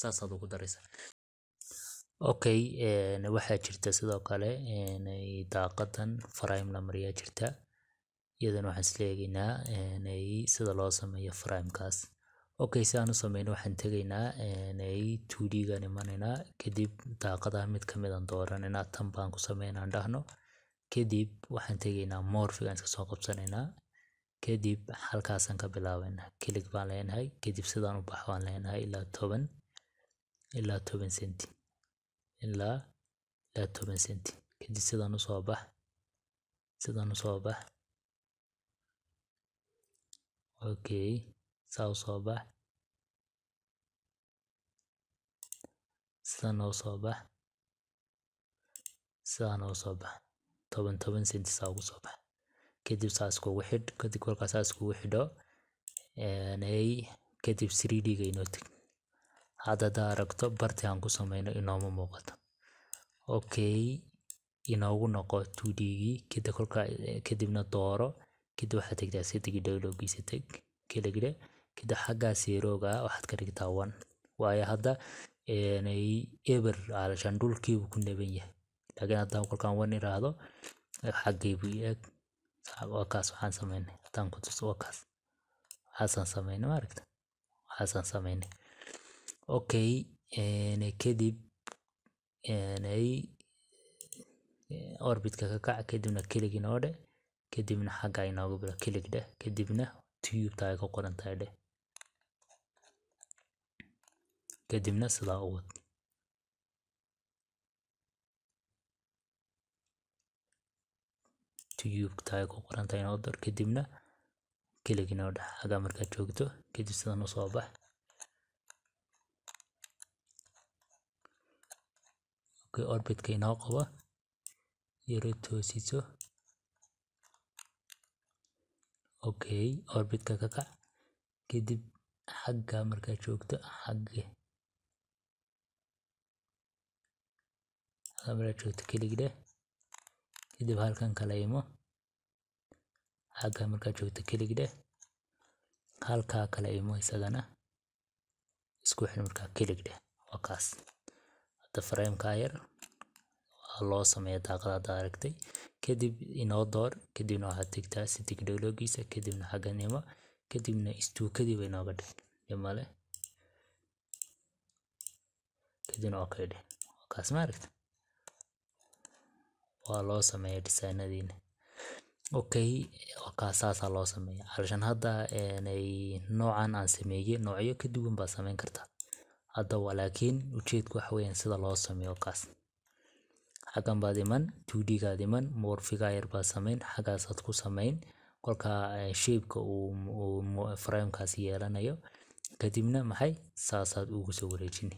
Saasaad ugu daraysaa. Okay, waxaa jirta sidoo kale daaqadan frame la mariyaa jirta. Iyadana waxaan isla eegaynaa sida loo sameeyo framekaas. Okay, si aan u sameyno waxaan tegaynaa 2D gaan imanaynaa, kadib daaqadaha mid ka mid aan dooranaynaa, tan baan ku sameynaa aan dhahno. Kadib waxaan tegaynaa morphigaan iska soo qabsanaynaa, kadib halkaasaan ka bilaabaynaa, click baan leenahay, kadib sidaan u bax baan leenahay ilaa 10, ilaa 10 senti, ilaa 10 senti, kadib sidaan usoo bax, sidaan usoo bax. Okay, saa usoo bax, sidaan usoo bax, sidaan usoo bax, 10 10 senti saa ugu soo bax. Kadib saa iskugu xidh, kadib kolkaa saa iskugu xidho, kadib 3D ga inoo teg. Hadda haddaa aragto barti aan ku sameyno inooma muuqato. Okay, inoogu noqo 2D gii, kadib kolkaa kadibna dooro, kadib waxaad tegtaa setting dialog-giisa teg, click dheh, kadib xaggaa zero-ga waxaad ka dhigtaa 1, waayo hadda eber alashaan dhulkiibuu ku naban yahay. Laakiin haddaan kolkaan 1 iraahdo xaggii buu eeg, waa kaas waxaan sameynay. Haddaan ku tuso waa kaas waxaasaan sameynay, ma aragta waxaasaan sameynay. Okay, kadib orbitka ka kac, kadibna click inoo dheh, kadibna xagga inoogu bilo click dheh, kadibna tube-ta ay ku qoran tahay dheh, kadibna sidaa u wad. Tube-ta ay ku qoran tahay inoo dar, kadibna click inoo dheh xagga markaad joogto, kadib sidan usoo bax. Okay, orbitka inoo qabo, yaro toosiso. Okay, orbitka ka kac, kadib xagga markaad joogto, xagga markaad joogto click dheh, kadib halkan kala imo, xagga markaad joogto click dheh, halkaa kala imo, isagana isku xidh markaa click dheh. Waa kaas hadda frameka yar waa loo sameeya daaqada hadda aragtay. Kadib inoo door, kadibna waxaad tegtaa setting dialog-giisa, kadibna xaggan imo, kadibna istuukadii ba inooga dhig dhimale, kadibna okay dheh. Waa kaas, ma aragta waa loo sameeya design-adiina. Okay, waa kaas, saasaa loo sameeya. Alashaan hadda noocan aan sameeyey noocyo ka duwan baad sameyn kartaa hadda, waa laakiin ujeedku waxa weeyaan sida loo sameeyo. Kaas xaggan baad iman, 2D gaad iman, morphiga yar baad sameyn, xaggaasaad ku sameyn kolkaa shape-ka uu framekaasi yeelanayo, kadibna maxay saasaad ugu soo wareejini.